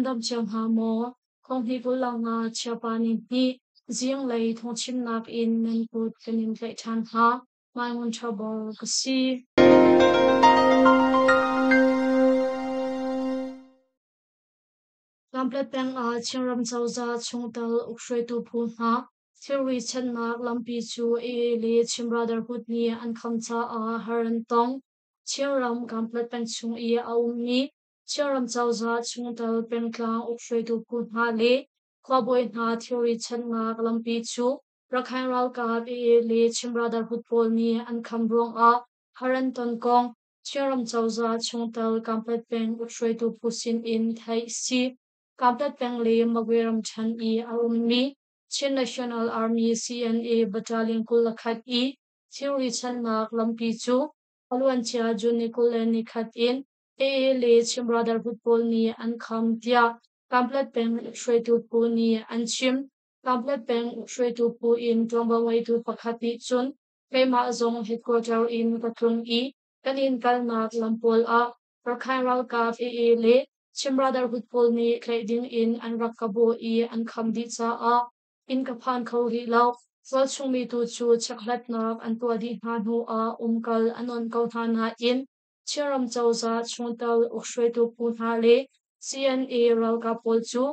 dam cio hna maw? Thonghnih 25 Chiapa ni hnih zinglei thawngchimnak in nan kut kan in tlaih ṭhan hna. Ngai Trouble ka si. Kanpetlet peng ah Chinram cozah chungtel ukhruaitu phu hna thilri chanhnak lampi cu AA le Chin Brotherhood nih an kham caah har an tong. Chinram Kanpetlet peng chung i a ummi Chinram cozah chungtel pengtlang ukhruaitu phu hna le khuabawi hna thilri chanhnak lampi cu Rakhine ralkap AA le Chin Brotherhood pawl nih an kham ruangah har an ton kong Chinram cozah chungtel Kanpetlet peng ukhruaitu phu sin in theih a si. Kanpetlet peng le Magwe ramṭhen i a ummi Chin National Army CNA Battalion 21 i thilri chanhnak lampi cu a luancia June ni 21 in AA le Chin Brotherhood pawl nih an kham tiah Kanpetlet peng ukhruaitu phu nih an chim. Kanpetlet peng ukhruaitu phu in ṭuanvo ngeitu pakhat nih cun keimah zong headquarter in ka tlung i kan inn kalnak lam pawl ah Rakhine ralkap AA le Chin Brotherhood pawl nih tlaih ding in an rak ka bawh i an kham dih caah inn ka phan kho rih lo. Tualchung mi tu cu chekhlatnak an tuah dih hna hnu ah umkal an onh ko hna nain Chinram cozah chungtel ukhruaitu phu hna le CNA ralkap pawl cu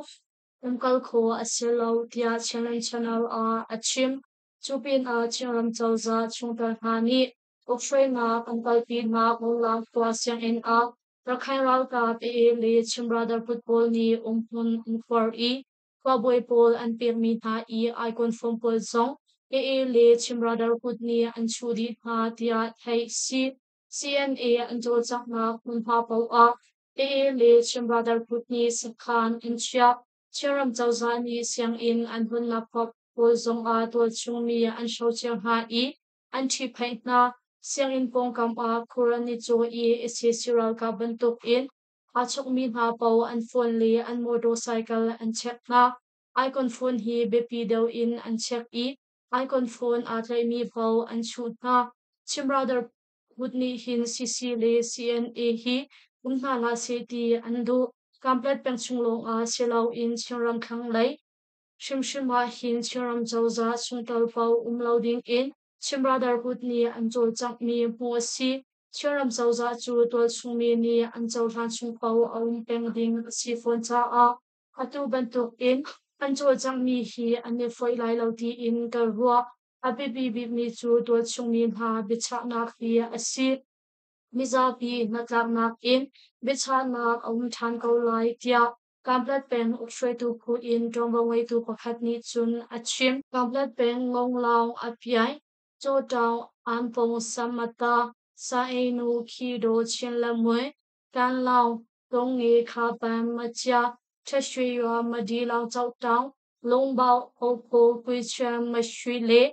umkal khawh a si lo tiah Chinland Channel ah a chim. Cu pinah Chinram cozah chungtel hna nih ukhruainak an kalpinak Ngawlak khua sianginn ah Rakhine ralkap AA le Chin Brotherhood pawl nih umhmun an khuar i khuabawi pawl an pekmi hna i icon form pawl zong AA le Chin Brotherhood nih an chuh dih hna tiah theih a si. CNA an cawlcanghnak hmunhma paoh ah AA le Chin Brotherhood nih sakhan an chiah. Chinram cozah nih sianginn an hunnak khua pawl zongah tualchungmi an hrocer hna i an ṭhihphaih hna. Sianginn pawngkam ah khur an i caw i sac ralkap bantukin aa chawkmi hna paoh an phone le an motorcycle an check hna. Icon phone hi biapi deuh in an check i icon phone aa tlaihmi paoh an chuh hna. Chin Brotherhood nih hin CC le CNA hi um hna hlah seh ti an duh. Kanpetlet peng chung lawngah si loin Chinram thlanglei hrimhrim ah hin Chinram cozah chungtel paoh um lo dingin Chin Brotherhood nih an cawlcanghmi hmuh a si. Chinram cozah cu tualchungmi nih an cohlan chung paoh a um peng ding a si fawn caah atu bantukin an cawlcanghmi hi an i foih lai lo tiin ka ruah. A biapi bikmi cu tualchungmi hna biachahnak hi a si. Mizapi hnatlaknak in biachahnak a um ṭhan ko lai tiah Kanpetlet peng ukhruaitu phu in ṭuanvo ngeitu pakhat nih cun a chim. Kanpetlet peng Ngonglaung a piai, Cawṭaung Anpong Samata, Saeinu Khidaw Chinlamui, Kanlaung, Tongnge Khapan Machia, Ṭhashweyua Madilaung Chohtaung, Lungbau Ophaw Kuichuan Mashui le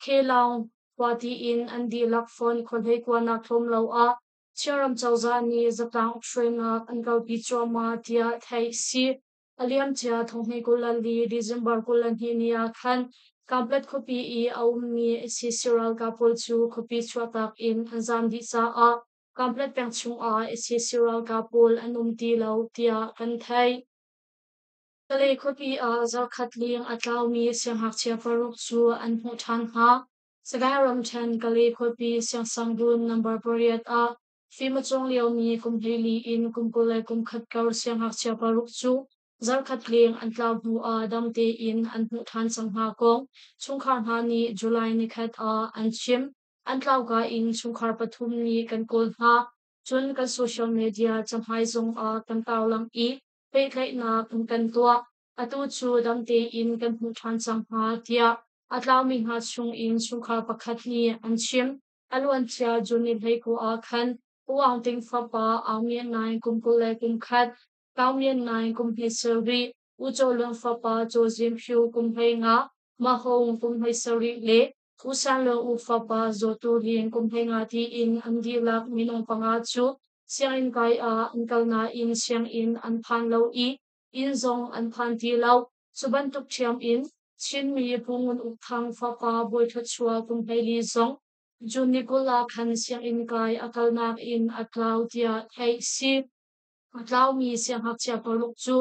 Khelaung khua tiin an dihlak fon khuahlei kuanak tlawm lo ah Chinram cozah nih zatlang ukhruainak an kalpi cuahmah tiah theih a si. A liamcia thonghnih 24 December 22 ni ah khan Kanpetlet khuapi i a ummi sac ralkap pawl cu khuapi chuahtak in an zaam dih caah Kanpetlet peng chungah sac ralkap pawl an um ti lo tiah kan theih. Kalay khuapi ah zarkhat leng a tlaumi siangngakchia paruk cu an hmuh ṭhan hna. Sagaing ramṭhen Kalay khuapi siangsangdun number pariat ah fim a cawng liomi kum 14 in kum 21 kar siangngakchia paruk cu zarkhat leng an tlau hnu ah dam tein an hmuh ṭhan cang hna kong chungkhar hna nih July nikhat ah an chim. An tlauka in chungkhar pathum nih kan kawl hna. Cun kan social media cahmai zong ah kan tarlangh i pehtlaihnak an kan tuah. Atu cu dam tein kan hmuh ṭhan cang hna, tiah a tlaumi hna chungin chungkhar pakhat nih an chim. A luancia June ni 19 ah khan U Aung Ting fapa Aung Myint Naing kum 21, Kau Myint Naing kum 27, U Caw Lun fapa Caw Zin Phyu kum 15, Ma Hung kum 17 le U San Lung U fapa Zaw Tu Lin kum 15 tiin an dihlak minung panga cu sianginn kai ah an kal nain sianginn an phan lo i inn zong an phan ti lo. Cu bantuk ṭhiam in Chinmi Pu Ngun Uk Thang fapa Bawi Thluachuah kum 14 zong June ni 20 ah khan sianginn kai a kalnak in a tlau tiah theih si. A tlaumi siangngakchia paruk cu.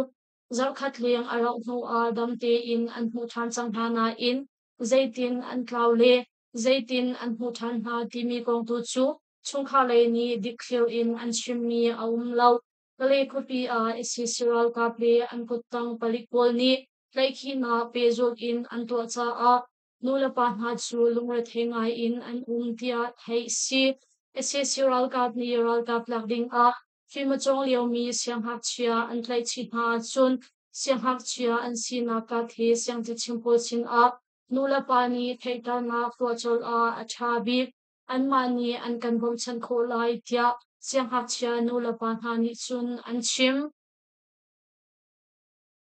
Zarhkhat leng a rauh hnuah dam tein an hmuh ṭhan cang hna nain zeitin an tlau le zeitin an hmuh ṭhan hna timi kong tu cu chungkhar lei nih dikthliar in an chimmi a um lo. Kalay khuapi ah sac ralkap le an kuttang palik pawl nih tlaihkhihnak pehzulh in an tuah caah nulepa hna cu lungrethei ngai in an um tiah theih a si. Sac ralkap nih ralkap lak ding ah fim a cawng liomi siangngakchia an tlaihchih hna ahcun siangngakchia an sinak kat he siangcachim pawl sinah nulepa nih theihternak tuah colh ah a ṭha bik. Anmah nih an kan bawmchan khawh lai tiah siangngakchia nulepa hna nih cun an chim.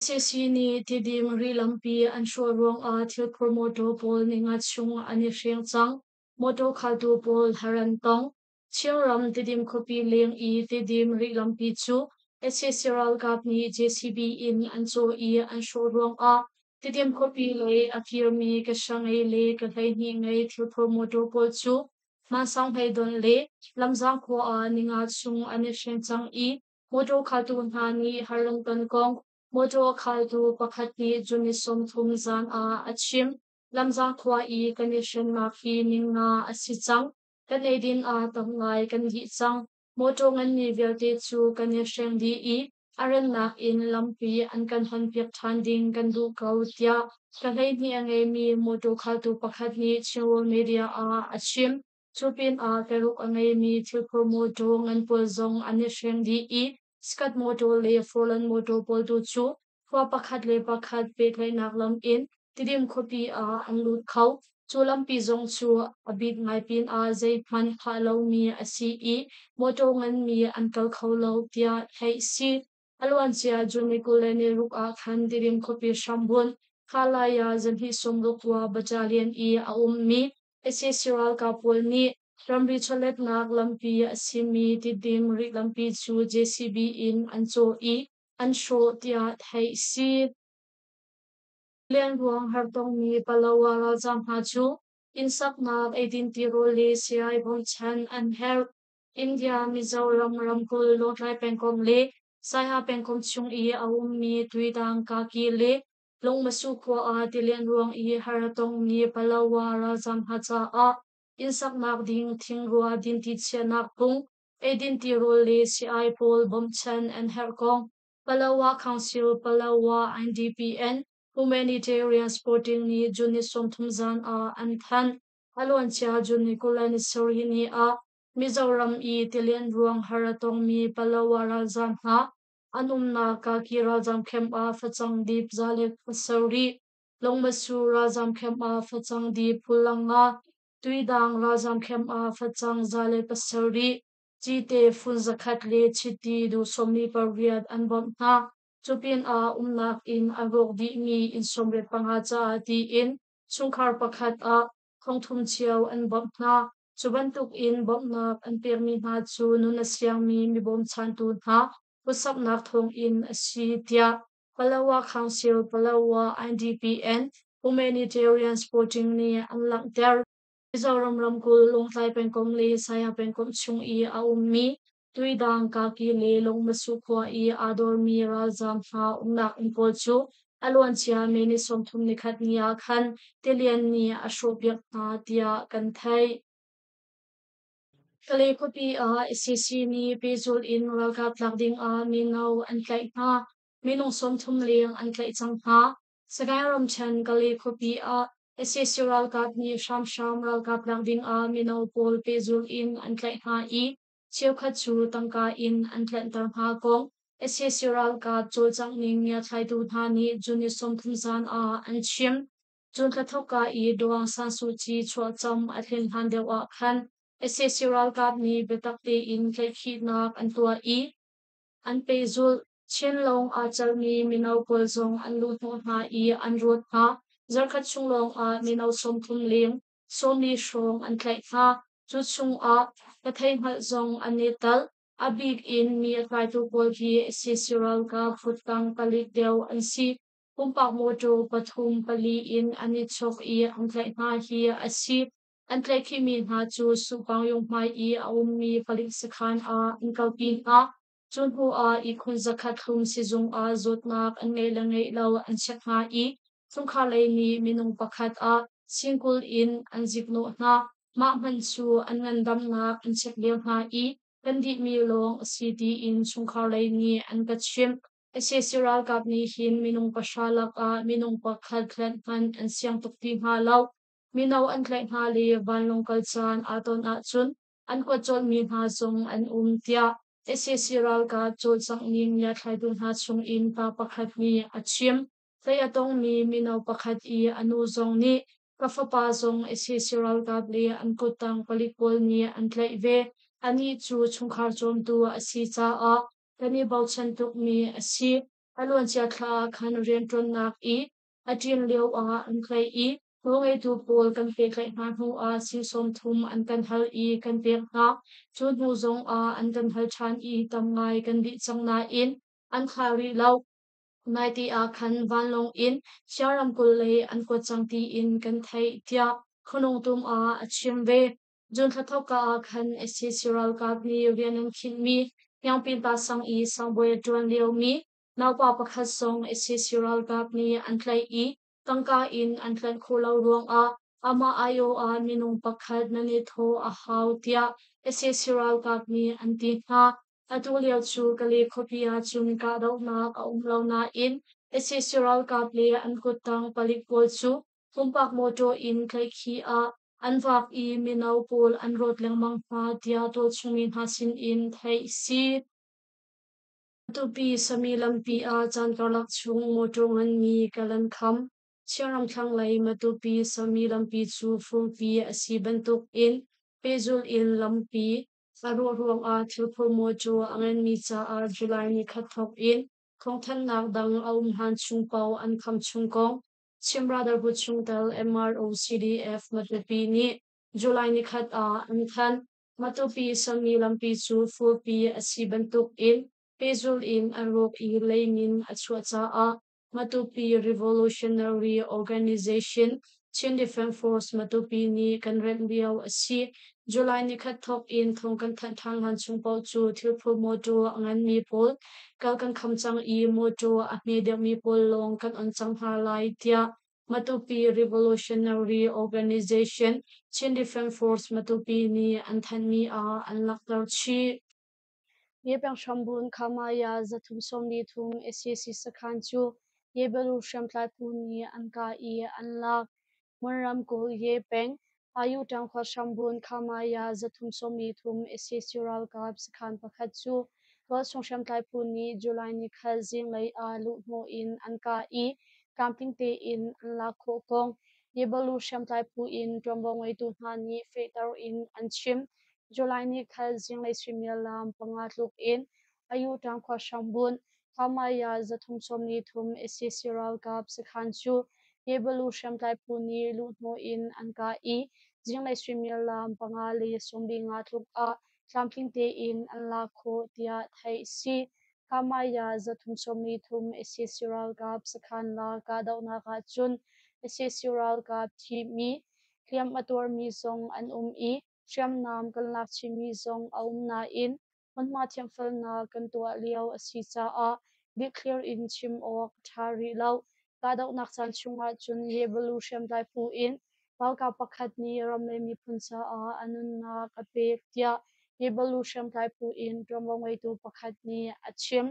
Sac nih Tidim rihlampi an hrawh ruangah thilphur mawṭaw pawl ninga chung an i hreng cang. Mawṭaw khaltu pawl har an tong. Chinram Tidim khuapi leng i Tidim rihlampi cu sac ralkap nih JCB in an cawh i an hrawh ruangah Tidim khuapi lei a kirmi kehra ngei le ke 12 ngei thilphur mawṭaw pawl cu Hmansang hleidonh le Lamzang khua ah ninga chung an i hreng cang i Mawṭaw khaltu hna nih har an ton kong mawṭaw khaltu pakhat nih June 30 zan ah a chim. Lamzang khua i kan i hrennak hi ninga a si cang. Kan eidin ah tam ngai kan dih cang. Mawṭaw nganmi vialte cu kan i hreng dih i a rannak in lampi an kan honpiak ṭhan ding kan duh ko, tiah ka 12 a ngeimi mawṭaw khaltu pakhat nih Chinrawl media ah a chim. Cu pinah keruk a ngeimi thilphur mawṭaw ngan pawl zong an i hreng dih i Skat mawṭaw le Forlan mawṭaw pawl tu cu khua pakhat le pakhat pehtlaihnak lam in Tidim khuapi ah an lut kho. Cu lampi zong cu a bit ngai pinah zeihmanh phah lomi a si i mawṭaw nganmi an kal kho lo tiah theih a si. A luancia June 26 ah khan Tidim khuapi hrambunh Khalaya zahnih sawmruk khua Battalion i a ummi sac ralkap pawl nih ramri chawletnak lampi a simi Tidim rih lampi cu JCB in an cawh i an hrawh tiah theih a si. Lianruang hartongmi Palawa ralzaam hna cu inn saknak, eidin tirawl le sii-ai bawmchan an herh. India, Mizoram ramkulh Lawngtlai pengkomh le Saiha pengkomh chung i a ummi Tuidang, Kaki le Lungmasu khua ah tilian ruang i har a tongmi Palawa ralzaam hna caah inn saknak ding thingrua dinti chiahnak pung, eidin tirawl le sii-ai pawl bawmchan an herh kong Palawa Council, Palawa NDPN Humanitarian Supporting nih June 30 zan ah an thanh. A luancia June 27 ni ah Mizoram i tilian ruang har a tongmi Palawa ralzaam hna an umnak Kaki ralzaam camp ah facang dip 107, Lungmasu ralzaam camp ah facang dip 50, Tuidang ralzaam camp ah facang 107, cite fun 100 le chiti duh 48 an bawmh hna. Cu pinah umnak inn a rawk dihmi inn 85 caah tiin chungkhar pakhat ah 3000 cio an bawmh hna. Cu bantukin bawmhnak an pekmi hna cu nun a siangmi mi bawmchantu hna khuasaknak thawngin a si tiah Palawa Council Palawa IDPN Humanitarian Supporting nih an langhter. Mizoram ramkulh Lawngtlai pengkomh le Saiha pengkomh chung i a ummi Tuidang, Kaki le Lungmasu khua i aa dawrmi ralzaam hna umnak inn pawl cu a luancia May ni 31 ni ah khan tilian nih a hrawhpiak hna tiah kan theih. Kalay khuapi ah sac nih pehzulh in ralkap tlak ding ah mino an tlaih hna. Minung 30 leng an tlaih cang hna. Sagaing ramṭhen Kalay khuapi ah sac ralkap nih hramhram ralkap lak ding ah mino pawl pehzulh in an tlaih hna i cheukhat cu tangka in an tlanhter hna kong sac ralkap cawlcangh ning ngiathlaitu hna nih June 30 zan ah an chim. Cun thla thawkka i Daw Aung San Suu Kyi chuahcam a tlin hlan deuh ah khan sac ralkap nih biatak tein tlaihkhihnak an tuah i an pehzulh. Chinlawng aa celhmi mino pawl zong an luhhnawh hna i an rawt hna. Zarkhat chung lawngah mino 30 leng 40 hrawng an tlaih hna. Cu chungah ka theihhngalh zong an i tel. A bik in mi a tlaitu pawl hi sac ralkap futtang palik deuh an si. Pumpak mawṭaw pathum pali in an i chok i an tlaih hna hi a si. An tlaihkhihmi hna cu Suhpangyung hmai i a ummi palik sakhan ah an kalpi hna. Cu hnu ah ihkhun zakhat hlum sizung ah zawtnak an ngeih le ngeih lo an check hna i chungkhar lei nih minung pakhat ah singkul in an ziknawh hna. Mah hmanh cu an ngandamnak an check lio hna i kan dihmi lawng a si tiin chungkhar lei nih an ka chimh. Sac ralkap nih hin minung pahra lakah minung pakhat tlanh hmanh an siang tuk ti hna lo. Mino an tlaih hna le vanlawng kal caan aa ton ahcun an kuat colhmi hna zong an um, tiah sac ralkap cawlcangh ning ngiathlaitu hna chungin pa pakhat nih a chim. Tlaih a tongmi mino pakhat i a nu zong nih ka fapa zong sac ralkap le an kuttang palik pawl nih an tlaih ve. Anih cu chungkhar cawmtu a si caah kan i bochan tukmi a si. A luancia thla ah khan rianṭuannak i a ṭin lioah an tlaih i nawlngeitu pawl kan pehtlaih hna hnuah sing 30 an kan hal i kan pek hna. Cu hnu zongah an kan hal ṭhan i tam ngai kan dih cang nain an thlah rih lo. Naite ah khan vanlawng in Chia ramkulh lei an kuat cang tiin kan theih, tiah Khuanungtum ah a chim ve. June thla thawkka ah khan sac ralkap nih rian an khinhmi Hniangpinta sang i sangbawi a ṭuan liomi naupa pakhat zong sac ralkap nih an tlaih i tangka in an tlanh khawh lo ruangah amah aiawh ah minung pakhat nan i thawh a hau tiah sac ralkap nih an ti hna. Atu lio cu Kale khuapi ahcun kahdohnak a um lo nain sac ralkap le an kuttang palik pawl cu pumpak mawṭaw in tlaihkhih ah an vak i mino pawl an rawt lengmang hna tiah tualchungmi hna sinin theih a si. Matupi Sami lampi ah caan karlak chung mawṭaw nganmi kalan kham. Chinram thlanglei Matupi Sami lampi cu furpi a si bantukin pehzulh in lampi a rawh ruangah thilphur mawṭaw a nganmi caah July nikhat thawk in thawngthanhnak dang a um hlan chung paoh an kham chung kong Chin Brotherhood chungtel MRO CDF Matupi nih July nikhat ah an thanh. Matupi Sami lampi cu furpi a si bantukin pehzulh in an rawk i leimin a chuah caah Matupi Revolutionary Organization Chin Defense Force Matupi nih kan remh lio a si. July nikhat thawk in thong kan thanh ṭhan hlan chung paoh cu thilphur mawṭaw a nganmi pawl kal kan kham cang i mawṭaw a hme deuhmi pawl lawng kan on cang hna lai, tiah Matupi Revolutionary Organization Chin Defense Force Matupi nih an thanhmi ah an langhter chih. Yepeng hrambun Khamaya 343 sac sakhan cu Yebalu hriamtlai phu nih an kah i an lak. Mon ramkulh Ye peng Ayutang khua hrambun Khamaya 343 sac ralkap sakhan pakhat cu tualchung hriamtlai phu nih July nikhat zinglei ah luhhnawh in an kah i tlamtling tein an lak khawh kong Yebalu hriamtlai phu in ṭuanvo ngeitu hna nih fehter in an chim. July nikhat zinglei suimilam 5 tluk in Ayutang khua hrambun Khamaya 343 sac ralkap sakhan cu Yebalu hriamtlai phu nih luhhnawh in an kah i zinglei suimilam 5:45 tluk ah tlamtling tein an lak khawh tiah theih a si. Khamaya 343 sac ralkap sakhan la kahdohnak ahcun sac ralkap thimi, hliam a tuarmi zong an um i hriamnam kan lak chihmi zong a um nain hmunhma thianfelnak kan tuah lio a si caah dikthlir in chim awk a ṭha rih lo. Kahdohnak caan chungah cun Yebalu hriamtlai phu in ralkap pakhat nih ram le miphun caah a nunnak a pek tiah Yebalu hriamtlai phu in ṭuanvo ngeitu pakhat nih a chim.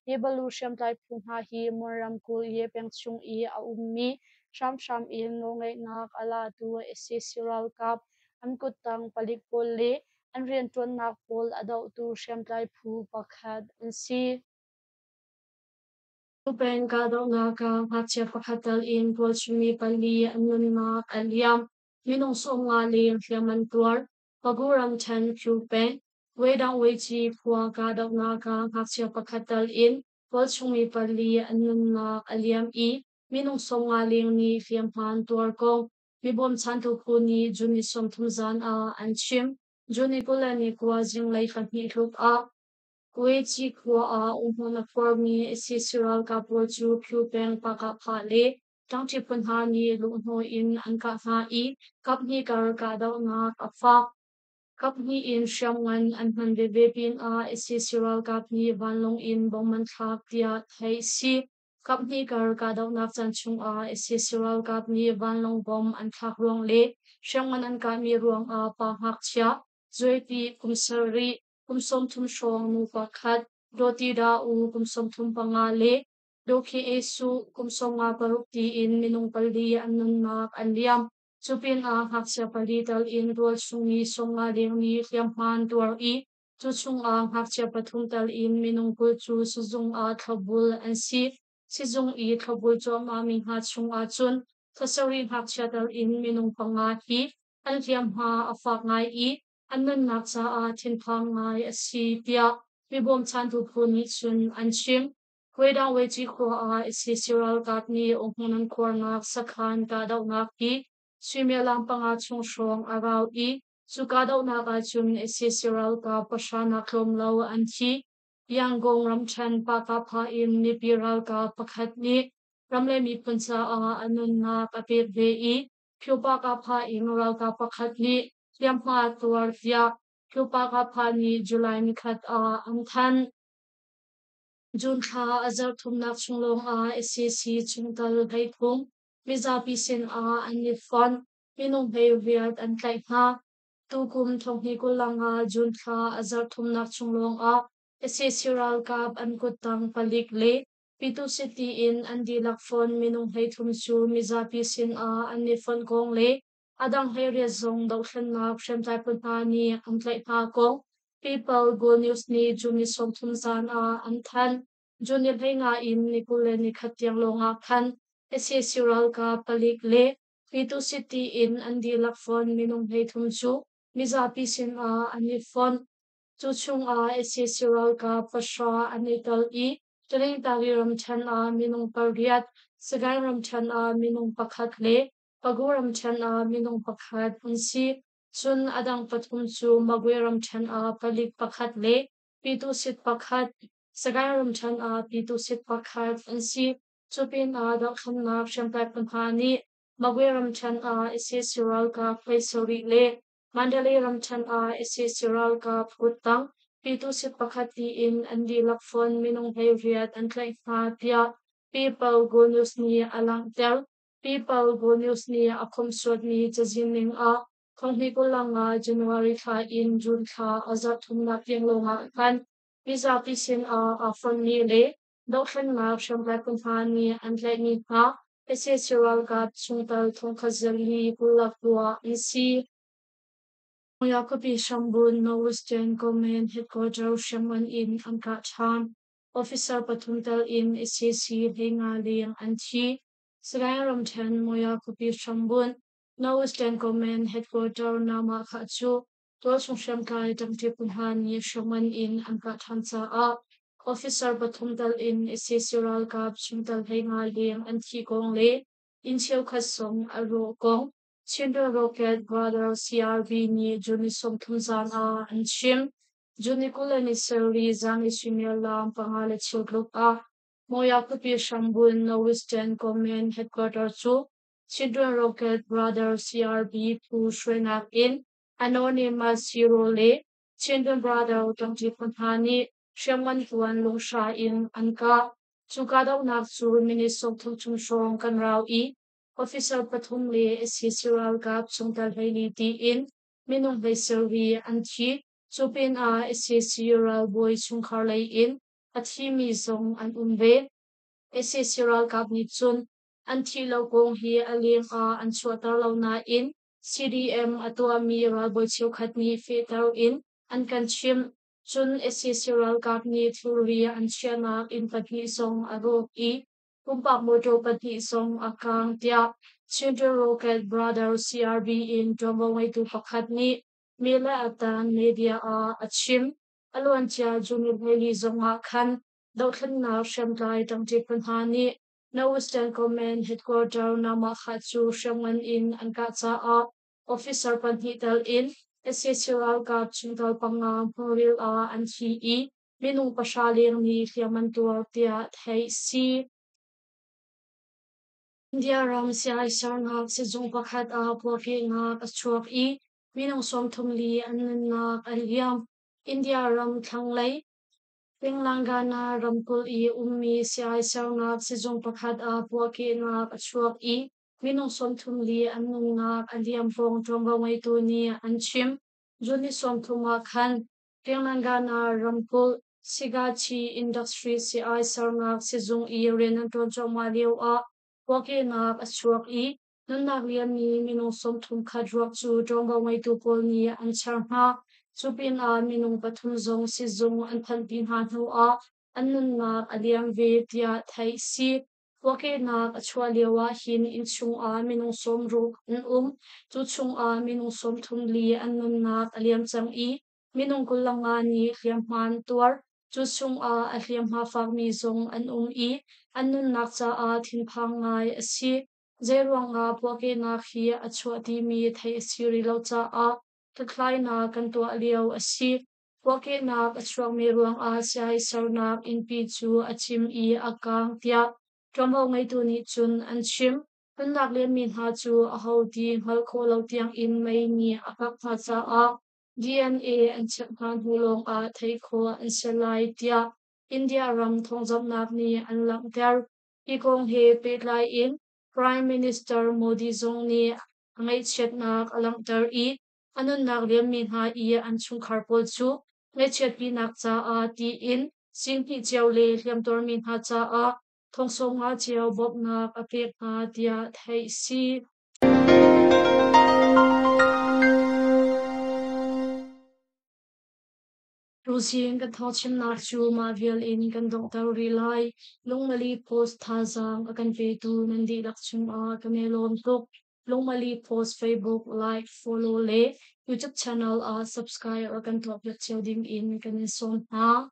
Yebalu hriamtlai phu hna hi Mon ramkulh Ye peng chung i a ummi hramhram in nawlngeihnak a latu sac ralkap an kuttang palik pawl le an rianṭuannak pawl a dohtu hriamtlai phu pakhat an si. Peng kahdohnak ah ngakchia pakhat tal in tualchungmi pali an nunnak a liam. Minung 50 leng hliam an tuar. Pagu ramṭhen Phyu peng Wedang Weici khua kahdohnak ah ngakchia pakhat tal in tualchungmi pali an nunnak a liam i minung 50 leng nih hliamhma an tuar kong mibawmchantu phu nih June ni 30 zan ah an chim. June ni 29 zinglei 2 tluk ah Kuwaiti khua ah umhmun a khuarmi sac ralkap pawl cu Phyu peng Pakahphah le ṭangṭi phu hna nih luhhnawh in an kah hna i kaphnih kar kahdohnak a fak. Kaphnih in hriamngan an hman veve pinah sac ralkap nih vanlawng in bomb an thlak tiah theih a si. Kaphnih kar kahdohnak caan chungah sac ralkap nih vanlawng bomb an thlak ruang le hriamngan an kahmi ruangah pa ngakchia Zuaipi kum sarih, kum 30 hrawng nu pakhat, Dawti Dah-u kum 35 le Dawkhi Esu kum 56 tiin minung pali an nunnak an liam. Cu pinah ngakchia pali tal in tualchung mi 50 leng nih hliamhma an tuar i cu chungah ngakchia pathum tal in minung 20 cu sizung ah thlopbul an si. Sizung i thlopbul cuahmahmi hna chungah cun thla sarih ngakchia tal in minung panga hi an hliamhma a fak ngai i an nunnak caah thinphang ngai a si tiah mi bawmchantu phu nih cun an chim. Huidang Weici khua ah sac ralkap nih umhmun an khuarnak sakhan kahdohnak hi suimilam 5 chung hrawng a rau i cu kahdohnak ahcun sac ralkap pahra nak tlawm lo an thi. Yangon ramṭhen Pakapha in mipi ralkap pakhat nih ram le miphun caah a nunnak a pek ve i Phyo Pakapha in ralkap pakhat nih hliamhma a tuar tiah Phyo Pakapha nih July nikhat ah an thanh. June thla a zarh thumnak chung lawngah sac chungtel 13 mizapi sinah an i fonh. Minung 18 an tlaih hna. Tukum 2025 June thla a zarh thumnak chung lawngah sac ralkap an kuttang palik le Pyituhsiti in an dihlak fonh minung 33 cu mizapi sinah an i fonh kong le a dang 18 zong dohthlennak hriamtlai phu hna nih an tlaih hna kong People Go News nih June ni 30 zan ah an thanh. June ni 15 in ni 21 tiang lawngah khan sac ralkap palik le Pyituhsiti in an dihlak fonh minung 33 cu mizapi sinah an i fonh. Cu chungah sac ralkap pahra an i tel i Taningtari ramṭhen ah minung pariat, Sagaing ramṭhen ah minung pakhat le Pagu ramṭhen ah minung pakhat an si. Cun a dang pathum cu Magwe ramṭhen ah palik pakhat le Pyituhsit pakhat, Sagaing ramṭhen ah Pyituhsit pakhat an si. Cu pinah dohthlennak hriamtlai phu hna nih Magwe ramṭhen ah sac ralkap 17 le Mandalay ramṭhen ah sac ralkap kuttang Pyituhsit pakhat tiin an dihlak fonh minung 18 an tlaih hna tiah People Go News nih a langhter. People Go News nih a khomhsuatmi cazin ning ah 2025 January thla in June thla a zarh thumnak tiang lawngah khan mizapi sinah aa fonhmi le dohthlennak hriamtlai phu hna nih an tlaihmi hna sac ralkap chungtel 1421 an si. Mawya khuapi hrambun Norwegian Command Headquarter hriamngan in an kah ṭhan. Officer pathum tel in sac 15 leng an thi. Sagaing ramṭhen Mawya khuapi hrambun Norwegian Command Headquarter Namah cu tualchung hriamtlai ṭangṭi phu hna nih hriamngan in an kah ṭhan caah officer pathum tel in sac ralkap chungtel 15 leng an thih kong le inn cheukhat zong a rawh kong Chindwin Rocket Brother CRB nih June 30 zan ah an chim. June 27 zan i suimilam 5 le cheu tluk ah Mawya khuapi hrambun Norwegian Command Headquarter cu Chindwin Rocket Brother CRB phu hruainak in Anonymous Zero le Chindwin Brother ṭangṭi phu hna nih hriamngan tuan lunghra in an kah. Cu kahdohnak cu minute 30 chung hrawng kan rau i officer pathum le sac ralkap chungtel 14 tiin minung 17 an thi. Cu pinah sac ralbawi chungkhar lei in a thimi zong an um ve. Sac ralkap nih cun an thih lo kong hi a leng ah an chuahter lo nain CDM a tuahmi ralbawi cheukhat nih fehter in an kan chimh. Cun sac ralkap nih thilri an chiahnak inn pahnih zong a rawk i pumpak mawṭaw pahnih zong a kaang tiah Chindwin Rocket Brother CRB in ṭuanvo ngeitu pakhat nih Mile-Atan media ah a chim. A luancia June 24 zong ah khan dohthlennak hriamtlai ṭangṭi phu hna nih Norwegian Command Headquarter Namahkha cu hriamngan in an kah caah officer pahnih tel in sac ralkap chungtel panga hmunril ah an thi i minung pahra leng nih hliam an tuar tiah theih a si. India ram siaisernak sizung pakhat ah puakehnak a chuak i minung 34 an nunnak a liam. India ram thlanglei Telangana ramkulh i ummi sii-ai sernak sizung pakhat ah puahkehnak a chuak i minung 34 an nunnak a liam kong ṭuanvo ngeitu nih an chim. June ni 30 ah khan Telangana ramkulh Sigachi Industry sii-ai sernak sizung i rian an ṭuan cuahmah lioah puahkehnak a chuak i nunnak liammi minung 31 ruak cu ṭuanvo ngeitu pawl nih an char hna. Cu pinah minung pathum zong sizung an phanhpi hna hnuah an nunnak a liam ve tiah theih a si. Puahkehnak a chuah lioah hin innchung ah minung 60 an um. Cu chungah minung 34 an nunnak a liam cang i minung 25 nih hliamhma an tuar. Cu chungah a hliamhma fakmi zong an um i an nunnak caah thinphang ngai a si. Zeiruangah puahkehnak hi a chuah timi theih a si rih lo caah hlathlainak kan tuah lio a si. Puahkehnak a chuakmi ruangah siai sernak innpi cu a cim i a kaang tiah ṭuanvo ngeitu nih cun an chim. Nunnak liammi hna cu aho ti hngalh khawh lo tiangin mei nih a kangh hna caah DNA an check hna hnu lawngah theih khawh an si lai tiah India ram thawngzamhnak nih an langhter. Hi kong he pehtlai in Prime Minister Modi zong nih a ngaihchiatnak a langhter i a nunnak liammi hna i an chungkhar pawl cu ngaihchiatpinak caah tiin sing hnih cio le hliamtuarmi hna caah thong 50 cio bawmhnak a pek hna tiah theih a si. Tuzing kan thawngchimnak cu mah vial in kan donghter rih lai. Lungmali Post thazaang a kan petu nan dihlak cungah kan i lawm tuk. Lungmali Post Facebook like, follow le YouTube channel ah subscribe a kan tuahpiak cio ding in kan in sawm hna.